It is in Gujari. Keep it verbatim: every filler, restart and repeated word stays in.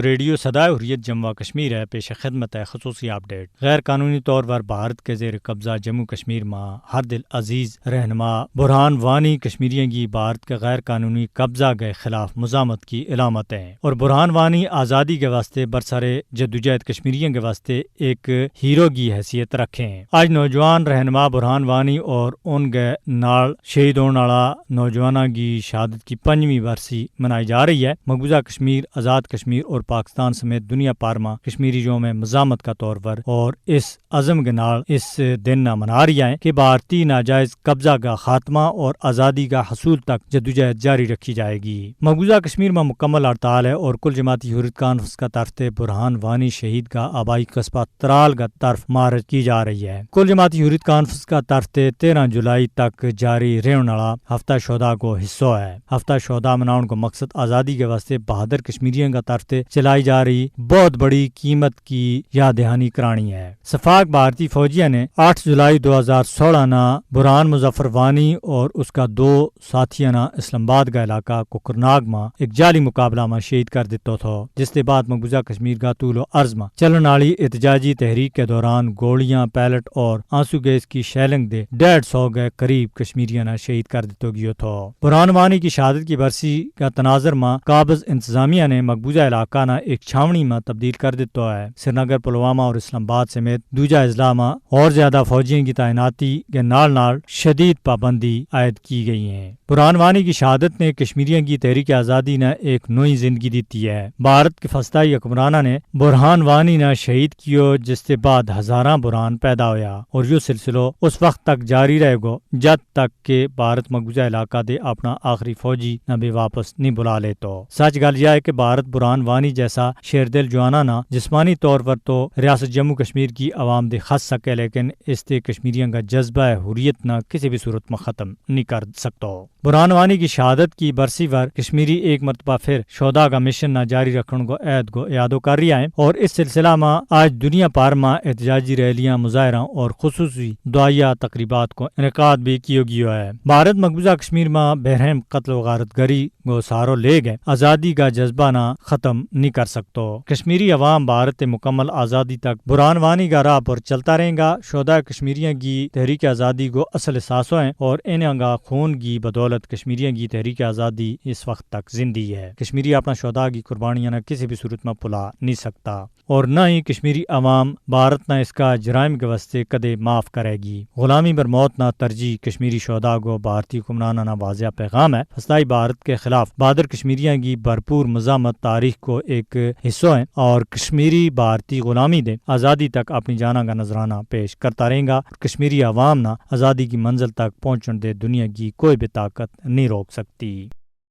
ریڈیو سدائے حریت جموں و کشمیر ہے، پیش خدمت ہے خصوصی اپ ڈیٹ۔ غیر قانونی طور پر بھارت کے زیر قبضہ جموں کشمیر ما ہر دل عزیز رہنما برہان وانی کشمیریاں کی بھارت کے غیر قانونی قبضہ کے خلاف مزاحمت کی علامت ہیں اور برہان وانی آزادی کے واسطے برسر جدوجہد کشمیریاں کے واسطے ایک ہیرو کی حیثیت رکھیں۔ آج نوجوان رہنما برہان وانی اور ان کے نال شہید ہون والا نوجواناں کی شہادت کی پنجویں برسی منائی جا رہی ہے۔ مقبوضہ کشمیر، آزاد کشمیر اور پاکستان سمیت دنیا پار ما کشمیری یوم مزاحمت کا طور پر اور اس عزم کے نال اس دن نا منا رہی ہیں کہ بھارتی ناجائز قبضہ کا خاتمہ اور آزادی کا حصول تک جدوجہد جاری رکھی جائے گی۔ مقبوضہ کشمیر ما مکمل ہڑتال ہے اور کل جماعتی حریت کانفرنس کا طرف تے برہان وانی شہید کا آبائی قصبہ ترال کا طرف مارچ کی جا رہی ہے۔ کل جماعتی حریت کانفرنس کا طرف تے تیرہ جولائی تک جاری رہن والا ہفتہ شہدا کو حصو ہے۔ ہفتہ شہدا مناؤن کو مقصد آزادی کے واسطے بہادر کشمیریاں کا طرف تے چلائی جا رہی بہت بڑی قیمت کی یاد دہانی کرانی ہے۔ سفاک بھارتی فوجیاں نے آٹھ جولائی دو ہزار سولہ نا برہان مظفر وانی اور اس کا دو ساتھیاں نا اسلام آباد کا علاقہ کوکرناگ ما ایک جعلی مقابلہ ما شہید کر دیتو تھو، جس کے بعد مقبوضہ کشمیر کا طول و عرض ما چلن والی احتجاجی تحریک کے دوران گولیاں، پیلٹ اور آنسو گیس کی شیلنگ دے ڈیڑھ سو کے قریب کشمیریاں نا شہید کر دیتو گیو تھو۔ برہان وانی کی شہادت کی برسی کا تناظر ما قابض انتظامیہ نے مقبوضہ علاقہ نا ایک چھاونی ما تبدیل کر دیتو ہے۔ سرینگر، پلوامہ اور اسلام آباد سمیت دوجہ اضلاع ما اور زیادہ فوجیوں کی تعیناتی کے نال نال شدید پابندی عائد کی گئی ہیں۔ برہان وانی کی شہادت نے کشمیریاں کی تحریک آزادی نا ایک نوئی زندگی دیتی ہے۔ بھارت کے فسطائی حکمرانہ نے برہان وانی نا شہید کیو، جس کے بعد ہزاراں برہان پیدا ہویا اور یوہ سلسلو اس وقت تک جاری رہے گو جد تک کہ بھارت مقبوضہ علاقہ دے اپنا آخری فوجی نا بھی واپس نہیں بلا لیتو۔ سچ گل یاہ ہے کہ بھارت برہان وانی جیسا شیردل جوانا نا جسمانی طور پر تو ریاست جموں کشمیر کی عوام دے خس سکے، لیکن اس تے کشمیریاں کا جذبہ حریت نا کسی بھی صورت ما ختم نہیں کر سکتو۔ برہان وانی کی شہادت کی برسی پر کشمیری ایک مرتبہ پھر شہدا کا مشن نا جاری رکھن کو عہد کو اعادو کر رہیا ہے اور اس سلسلہ ما آج دنیا پار ما احتجاجی ریلیاں، مظاہراں اور خصوصی دعائیہ تقریبات کو انعقاد بھی کیو گیو ہے۔ بھارت مقبوضہ کشمیر ما بہرہم قتل و غارت گری کو سہارو لے گئے آزادی کا جذبہ نا ختم نہیں کر سکتو۔ کشمیری عوام بھارت تے مکمل آزادی تک برہان وانی کا راہ پر چلتا رہیں گا۔ شہدا کشمیریاں کی تحریک آزادی کو اصل اثاثو ہیں اور انہاں کا خون کی بدولت کشمیریاں کی تحریک آزادی اس وقت تک زندی ہے۔ کشمیری اپنا شہدا کی قربانیاں نا کسی بھی صورت ما پھلا نہیں سکتا اور نہ ہی کشمیری عوام بھارت نا اس کا جرائم کے واسطے کدے معاف کرے گی۔ غلامی پر موت نا ترجیح کشمیری شہدا کو بھارتی حکمراناں نا واضح پیغام ہے۔ فسطائی بھارت کے خلاف بہادر کشمیریاں کی بھرپور مزاحمت تاریخ کو ایک حصو ہیں اور کشمیری بھارتی غلامی دے آزادی تک اپنی جاناں کا نذرانہ پیش کرتا رہیں گا اور کشمیری عوام نا آزادی کی منزل تک پہنچن دے دنیا کی کوئی بھی طاقت نہیں روک سکتی۔